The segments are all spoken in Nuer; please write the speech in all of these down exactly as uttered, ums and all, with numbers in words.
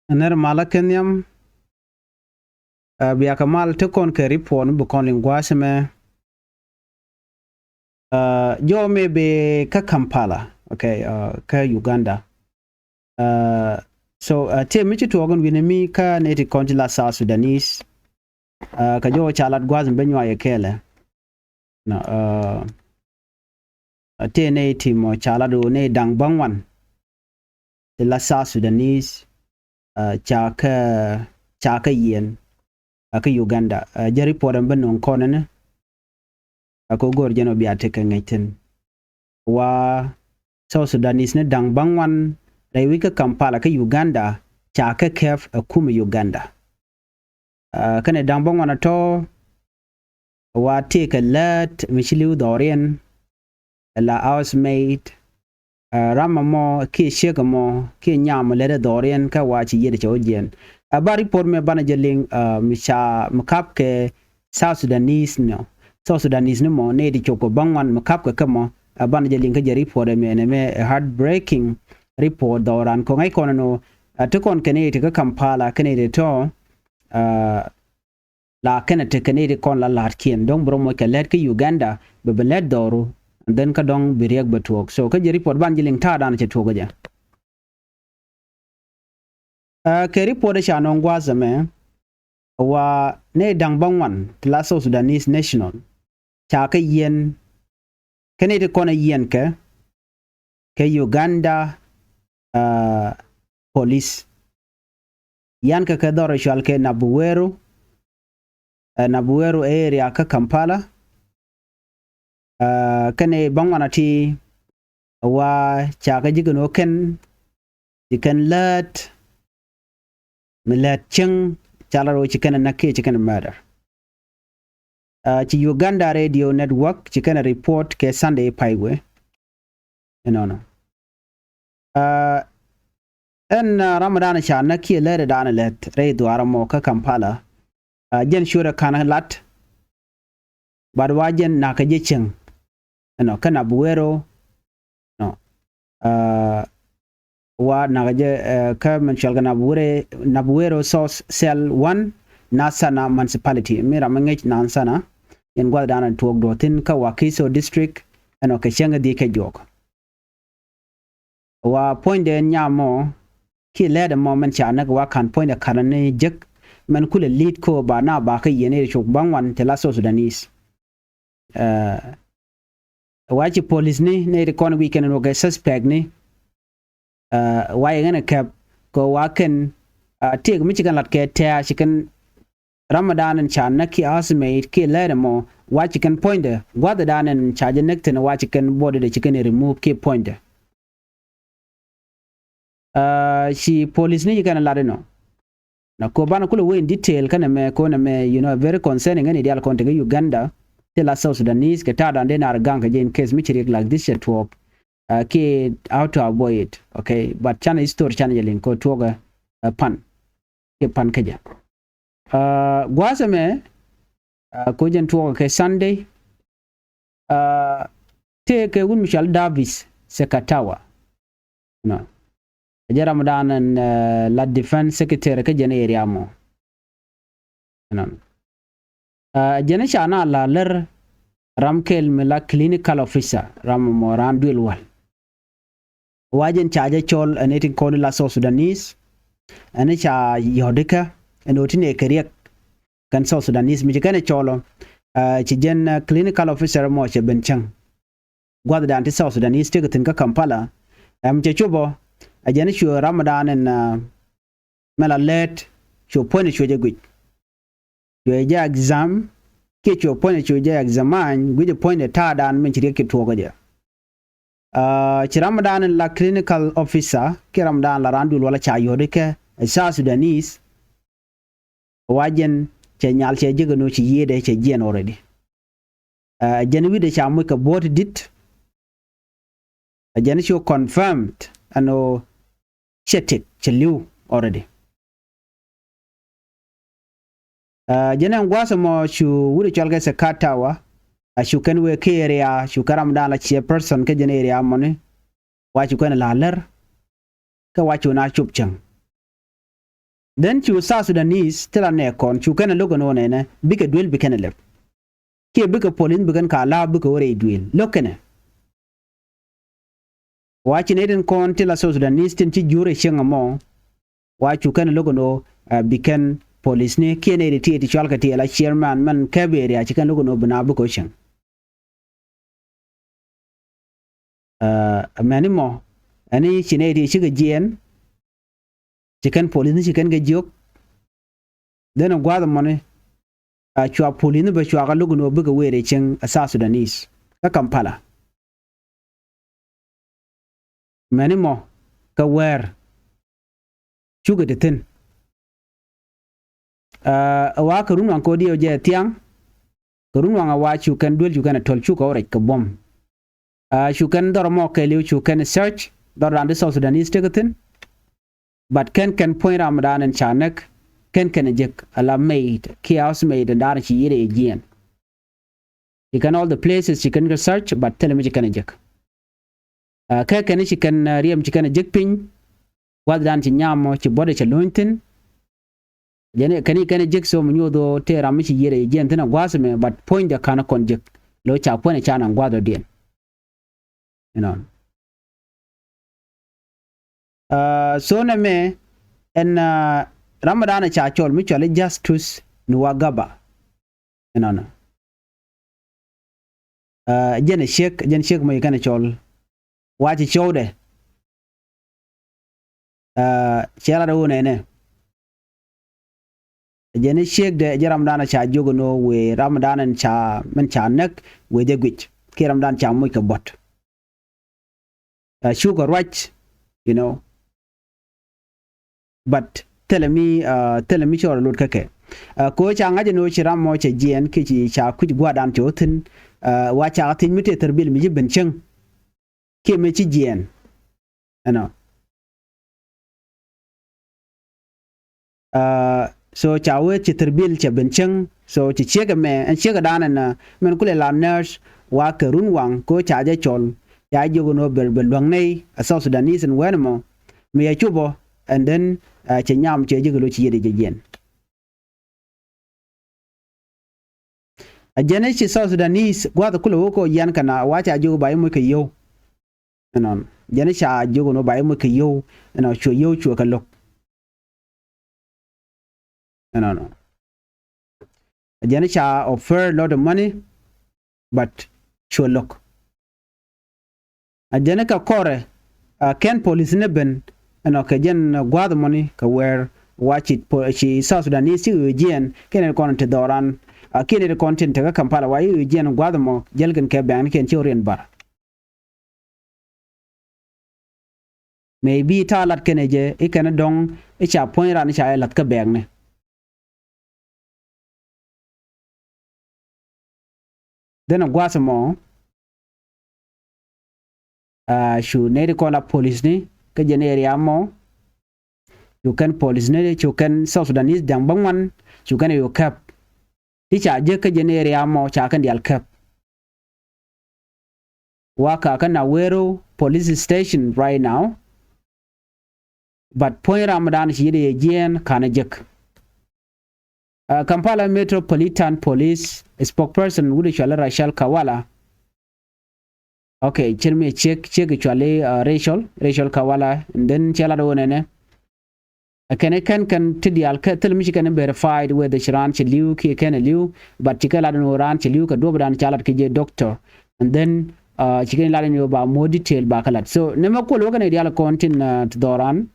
Nɛr malä kɛ nhiam. Ɛ, bia kɛ mal ti kɔn kɛ report mi bi kɔn liŋ gua̱a̱th ɛmɛ. Ɛ, jɔw mi bi kä Kampala, okay, ɛ, kä Uganda. Ɛ, so, ɛ, tëë mi ci tuɔɔk in wi̱ni mi kä nɛy ti kɔn ti la South Sudanese. Ɛ, kɛ jɔw ca lat gua̱a̱th in ben nyuac ɛ kɛɛlɛ. Nɔ, ɛ, ɛ, tëë nɛy ti mɔ ca lat ɣöö nɛy da̱ŋ bäŋuan ti la South Sudanese, ɛ, ca kä, ca kä yiɛn, ɛ, kä Uganda. Ɛ, jɛ report ɛn ben nöŋ kɔn ɛn, ɛ, kɛ go̱o̱r jɛn ɔ bia tekɛ ŋäc thi̱n. Wa South Sudanese ni da̱ŋ bäŋuan rɛy wi̱c kä Kampala kä Uganda ca kä kɛp ɛ kumɛ Uganda. Ɛ, kɛnɛ da̱ŋ bäŋuan ɛ tɔ̱ wa tëëkɛ lät mi ci li̱w dhɔriɛn, ɛ la housemaid, ɛ, ram ɛmɔ kiɛ ciek ɛmɔ kiɛ nyam lät ɛ dhɔriɛn kä wa ci yiëëdɛ cɛ wä jiɛn. Ɛ, ba report mɛ banɛ jɛ liŋ, ɛ, mi ca mi kap kɛ South Sudanese nɔ. South Sudanese ni mɔ nɛy ti cop kɛ bäŋuan mi kap kɛ kɛ mɔ. Ɛ, banɛ jɛ liŋ kä jɛ report ɛmɛ nɛ mɛ ɛ heartbreaking report dhɔran kɔŋ ɛ kɔn ɛn ɣöö, ɛ, ti kɔn kɛ nɛy ti kä Kampala kɛ nɛy ti tɔ̱, ɛ, la kɛnɛ tekɛ nɛy ti kɔn la la̱tkiɛn dɔ̱ŋ bi rɔ moc kɛ lät kä Uganda bɛ bi lät dhɔru. And then kä dɔ̱ŋ bi riɛk bɛ tuɔɔk. So kä jɛ report ban ji̱ liŋ ta̱a̱ dan cɛ tuɔɔk kä jɛ. Ɛ, kɛ report ca nɔŋ gua̱a̱th ɛmɛ wa nɛy da̱ŋ bäŋuan ti la South Sudanese national ca kä yiɛn kɛ nɛy ti kɔn ɛ yiɛn kɛ kɛ Uganda, ɛ, police. Yan kɛ kɛ dhɔr cual kɛ Nabuwero, ɛ, Nabuwero area kä Kampala. Ɛ, kɛnɛ bäŋuan ati wa ca kɛ ji̱ kɛn wä kɛn ci kɛn lät mi lät cieŋ ca la ro̱o̱ ci kɛn ɛ näk kiɛ ci kɛn ɛ murder. Ɛ, ci Uganda Radio Network ci kɛn ɛ report kɛ Sunday pay wee. Inɔnɔ. Ɛ, ɛn, ɛ, ram dan ca näk kiɛ lät dan lät rɛy dhuaar mɔ kä Kampala. Ɛ, jɛn ciötdɛ ka̱n lat. But wa jɛn nakä jɛ cieŋ. Ɛnɔ kä Nabuwero. Nɔ. Ɛ, wa nakä jɛ, ɛ, kä min cual kɛ Nabuwere, Nabuwero South Cell one, Nasana Municipality. Mi ram mi ŋi̱c Nasana. Yɛn gua̱th dan tuɔɔk duɔ̱ɔ̱thin kä Wakiso District. Ɛnɔ kɛ cäŋ ɛ dhieec kɛ juɔk. Wa puɔ̱nydɛ nyam mɔ kiɛ lɛɛt ɛmɔ mɛn ca näk wa ka̱n puɔ̱nydɛ ka̱n ni jek mɛn kulɛ li̱t ko ba na ba kä yiɛn i̱ cuk bäŋuan ti la South Sudanese. Ɛ, wa ci police ni ni ti kɔn wi̱i̱ kɛn ni wä kɛ suspect ni. Ɛ, wa yɛ ŋɛn ɛ kɛp kɛ wa kɛn, ɛ, tiek mi ci kɛn lat kɛ tɛ̈ɛ̈ ci kɛn Ramadan in ca näk kiɛ housemaid kiɛ lɛɛt ɛmɔ wa ci kɛn puɔ̱nydɛ gua̱thdan in ca jɛ näk thi̱n wa ci kɛn bɔdidɛ ci kɛn remove kiɛ puɔ̱nydɛ. Ɛ, ci police ni ci kɛn lat inɔ. Na ko banɛ kulɛ wee in detail kɛnɛ mɛ ko nɛ mɛ, you know, very concerning ɛn idial kɔn tekɛ Uganda ti la South Sudanese kɛ ta̱a̱dan dee nar gaŋ kɛ jɛ in case mi ci riɛk like this cɛ tuɔɔk. Ɛ, kiɛ how to avoid it, okay? But canɛ history canɛ jɛ liŋ ko tuɔɔkɛ, ɛ, pan kiɛ pan kä jɛ. Ɛ, gua̱a̱th ɛmɛ, ɛ, ko jɛn tuɔɔkɛ kɛ Sunday. Ɛ, tëëkɛ wut mi cɔal Davis Sekatawa. Nɔ. Ɛ jɛn ramdan ɛn, ɛ, la defense secretary kä jɛn area mɔ. Nɔ. Ɛ, jɛn ca na la lär ram kɛl mi la clinical officer, ram mɔ raan duël wal. Wa jɛn ca jɛ cɔl ɛn iti kɔn la South Sudanese. Ɛn ca yɔ̱dikä ɛn oti nɛ kɛ riɛk kɛn South Sudanese mi ci kɛn ɛ cɔl ɔ. Ɛ, ci jɛn, ɛ, clinical officer mɔ cɛ ben cäŋ. Gua̱thdan ti South Sudanese tëkɛ thi̱n kä Kampala. Ɛm cɛ cop ɔ, ɛ jɛn cuɛ ramdan ɛn, ɛ, mɛ la lɛt cuɛ puɔ̱nydɛ cuɛ jɛ guic. Cuɛ jɛ exam kiɛ cuɛ puɔ̱nydɛ cuɛ jɛ examine guic ɛ puɔ̱nydɛ ta̱a̱dan min ci riɛk ci tuɔɔk kä jɛ. Ɛ, ci ramdan in la clinical officer kiɛ ramdan la raan duël wala ca yɔ̱dikä ɛ South Sudanese. Wa jɛn cɛ nyal cɛ jek ɛn ɣöö ci yiëëdɛ cɛ jiɛn already. Ɛ, jɛn wi̱cdɛ ca moc kɛ buɔ̱t di̱t. Ɛ jɛn cu confirmed ɛn ɣöö cɛ tëk cɛ li̱w already. Ɛ, jɛn ɛn gua̱a̱th ɛmɔ cu wut ɛ cɔal kɛ Sekatawa. Ɛ, cu kɛn wee kä area cu kɛn ramdan la chairperson kä jɛn area mɔni. Wa cu kɛn la lär. Kä wa cu na cop cäŋ. Then cu South Sudanese ti la nɛɛkɔn cu kɛn ɛ lo̱k ɛn ɣöö nɛnɛ bikɛ duel bi kɛn ɛ lɛp. Kiɛ bikɛ police bi kɛn ka la̱a̱p bikɛ wä rɛy duel lo̱k kɛnɛ. Wa ci nɛy tin kɔn ti la South Sudanese tin ci jur ɛ cieŋ ɛmɔ. Wa cu kɛn ɛ lo̱k ɛn ɣöö, ɛ, bi kɛn police ni kiɛ nɛy ti ti cɔal kɛ ti ɛ la chairman mɛn kɛp area ci kɛn lo̱k ɛn ɣöö bi na bikɛ wä cieŋ. Ɛ, mɛni mɔ ɛni ci nɛy ti cikɛ jiɛɛn. Ci kɛn police ni ci kɛn kɛ jiök. Then ɛ gua̱a̱th ɛmɔni, ɛ, cua police ni bɛ cua kɛ lo̱k ɛn ɣöö bikɛ wëë rɛy cieŋ ɛ South Sudanese kä Kampala. Mɛni mɔ kɛ wɛɛr cukɛ ti thi̱n. Ɛ, ɛ wa kɛ run waŋ kɛ ɣöö diɛw jɛ thiaŋ. Kɛ run waŋ ɛ wa cu kɛn duel cu kɛn ɛ to̱l cukɛ wä rɛc kɛ buɔ̱m. Ɛ, cu kɛn dhɔr mɔ kɛɛliw cu kɛn search dhɔr dan ti South Sudanese tekɛ thi̱n. But kɛn kɛn puɔ̱ny ram dan in ca näk kɛn kɛn jek ala maid kiɛ housemaid dan ci yet ɛ jiɛɛn. Ci kɛn all the places ci kɛn kɛ search but thilɛ mi ci kɛn jek. Ɛ, kɛ kɛn ci kɛn, ɛ, riɛm ci kɛn jek piny. Gua̱th dan ci nyam mɔ ci buɔ̱t ɛ cɛ lo̱ny thi̱n. Jɛn kɛn kɛn jek so mi nyoth ɣöö tëë ram mi ci yet ɛ jiɛɛn thi̱n a gua̱th mɛ but puɔ̱nydɛ ka̱n kɔn jek. Lo̱ ca puɔ̱n ɛ ca naŋ gua̱th ɔ diɛn. You know. Ɛ, so nɛ mɛ ɛn, ɛ, ram mi dan ca cɔl mi cɔl i̱ Justus Nuwagaba. Ɛnɔnɔ. Ɛ, jɛn ɛ ciek, jɛn ciek mɔ ci kɛn ɛ cɔl. Wa ci cɔwdɛ. Ɛ, cɛ lat ɛ wun ɛnɛ. Jɛn ɛ ciekdɛ jɛ ram dan ca jiök ɛn ɣöö wëë ram dan in ca min ca näk wëë jɛ guic kiɛ ram dan ca moc kɛ buɔ̱t. Ɛ, cukɛ ruac, you know. But thilɛ mi, ɛ, thilɛ mi cɔɔr ɛ lot kä kɛ. Ɛ, kɛ ɣöö ca ŋa̱c ɛn ɣöö ci ram mɔ cɛ jiɛɛn kiɛ ci ca kui̱c gua̱a̱r dan cɛ wä thi̱n. Ɛ, wa ca thiec mi tëë thɛr bil mi ci ben cieŋ kiɛ mi ci jiɛɛn. Ɛnɔ. Ɛ, so ca wee ci thir bil cɛ ben cieŋ. So ci ciek ɛmɛ ɛn ciek ɛ dan ɛn, ɛ, mɛn kulɛ la nurse wa kɛ run waŋ kɛ ɣöö ca jɛ cɔl. Ca jiök ɛn ɣöö bɛ, bɛ luäŋ nɛy ɛ South Sudanese ɛn wɛn ɛmɔ mi yɛ cop ɔ. And then, ɛ, cɛ nyam cɛ ji̱ kɛ lo̱c ci yet ɛ jɛ jiɛn. A jɛn i̱ ci South Sudanese gua̱th kulɛ wä kɔ yian kɛn a wa ca jiök ba i̱ moc kɛ yio̱w. Ɛnɔnɔ. Jɛn i̱ ca jiök ɛn wä ba i̱ moc kɛ yio̱w. Ɛnɔ cuɛ yio̱w cuɛ kɛ lo̱k. Ɛnɔnɔ. A jɛn i̱ ca offer lot of money but cuɛ lo̱k. A jɛn kɛ kɔrɛ, a, kɛn police ni ben ɛnɔ kɛ jɛn gua̱a̱th mɔni kɛ wɛɛr wa ci po-, ci South Sudanese ci ɣöö jiɛɛn kɛn in kɔn ti dhɔran, a, kiɛn in kɔn tin tekä Kampala wa ci ɣöö jiɛɛn gua̱a̱th mɔ jälkɛn kɛ bɛ̈ŋ ni kɛn ci ɣöö riɛn bar. Maybe ta̱a̱ lat kɛn ɛ jɛ i̱ kɛn dɔ̱ŋ i̱ ca puɔ̱ny ran i̱ ca ɛ la̱th kä bɛ̈ŋni. Then a gua̱a̱th mɔ, a, cu nɛy ti kɔn la police ni kä jɛn area mɔ. Cu kɛn police ni cu kɛn South Sudanese da̱ŋ bäŋuan cu kɛn ɛ yu kɛp. Ti ca jek kä jɛn area mɔ ca kɛn diaal kɛp. Wa ka kä Awero police station right now. But puɔ̱ny ram dan ci yet ɛ jiɛɛn ka̱n ɛ jek. A, Kampala Metropolitan Police spokesperson wut i̱ cuali Rachel Kawala. Okay, cir mi ciek, ciek i̱ cuali, a, Rachel, Rachel Kawala, and then cɛ lat ɣöö nɛnɛ. A kɛn i̱ kɛn kɛn ti diaal kɛ thil mi ci kɛn verified whether ci raan ci li̱w kiɛ kɛn ɛ li̱w, but ci kɛ lat ɛn ɣöö raan ci li̱w kɛ duɔ̱p dan ca lat kɛ jɛ doctor. And then, a, ci kɛn lat ɛn ɣöö ba more detail ba kɛ lat. So nɛmɛ kuɔl wä kɛn i̱ diaal kɔn tin, a, ti dhɔran.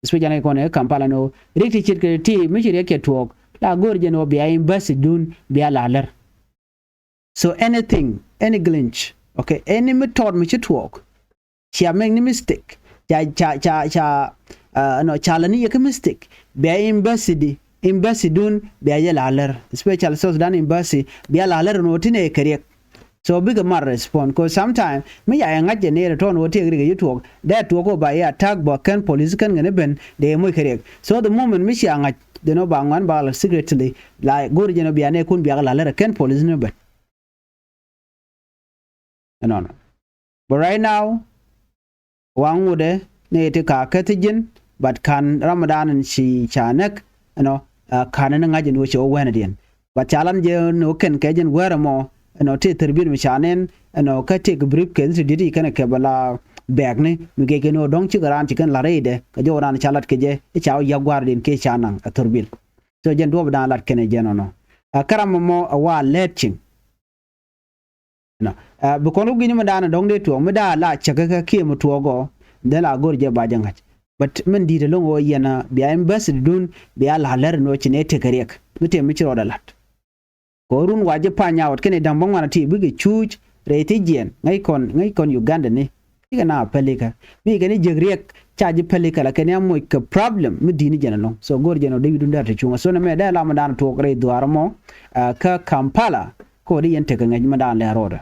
Especially kɔn ɛ Kampala ni ɣöö riɛk ti ce̱tkɛ ti mi ci riɛk cɛ tuɔɔk la go̱o̱r jɛn ɣöö bia embassy dun bia la lär. So anything, any glitch, okay, any mi tɔɔt mi ci tuɔɔk, cia make ni mistake, ca, ca, ca, ca, a, nɔ, ca la ni yɛ kä mistake, bia embassy di, embassy dun bia jɛ la lär. Especially South Sudan embassy bia la lär ni ɣöö ti nɛ kɛ riɛk. So bikɛ mar respond, 'cause sometime mi ca yɛ ŋa̱c jɛ nɛy tɔ̱ ni ɣöö tëëk riɛk ɛ ji̱ tuɔɔk, dee tuɔɔk ɣöö ba yɛ attack bä kɛn police kɛn kɛn i̱ ben dee moc kɛ riɛk. So the moment mi cia ŋa̱c, dee nɔ ba ŋuan ba la secretly la go̱o̱r jɛ nɔ bia nɛɛkun bia kɛ la lär ɛ kɛn police ni ben. Ɛnɔnɔ. But right now, wa ŋotdɛ nɛy ti ka kɛ thi̱ji̱n, But ka̱n ram mi dan in ci ca näk, you know, ka̱n in ŋa̱c in wä ci wä wɛnɛ diɛn. But ca lan jɛ ni wä kɛn kɛ jɛn wɛrɛ mɔ, you know, tëë thɛr bi̱n mi ca nɛn, you know, kä tëë kɛ brief kɛ ni ti di̱t i̱ kɛn kɛ bɛ la bɛɛkni mi gɛc kɛ ni wä dɔ̱ŋ cikɛ raan ci kɛn la rɛydɛ kɛ jɛ wä raan ca lat kɛ jɛ i̱ ca wä yiak gua̱a̱r diɛn kɛ ca naŋ a thor bi̱n. So jɛn duɔ̱ɔ̱p dan lat kɛn ɛ jɛn ɔnɔ. Kä ram mɔ a wa lɛt ciŋ. Nɔ bi kɔn wä gui̱ny mi dan dɔ̱ŋ dee tuɔɔk mi daa la cäkä kä kiɛ mi tuɔɔk ɔ. Dee la go̱r jɛ ba jɛ ŋa̱c. But min di̱i̱t ɛlɔ̱ŋ ɣöö yɛn a bia invest dun bia la lɛr ni ɣöö ci nɛ tekɛ riɛk mi tëë mi ci rɔɔdɛ la̱t. Kɛ ɣöö run wa ji̱ pa̱ny out kɛnɛ da̱ŋ bä ŋuan a ti bikɛ cuuc rɛy thiec jiɛn ŋäc kɔn ŋäc kɔn Uganda ni. Cikɛ na pälikä mi kɛn i̱ jiäk riɛk ca ji̱ pälikä la kɛn i̱ a moc kɛ problem mi di̱i̱t ni jɛn ɛlɔ̱ŋ. So go̱r jɛn ɔ dee wi̱dun dee a ti cuŋ a so nɛ mɛ dee la mi dan tuɔɔk rɛy dhuaar ɛmɔ kä Kampala. Kä ɣöö dee yɛn tekɛ ŋäc mi dan lɛ rɔɔdɛ.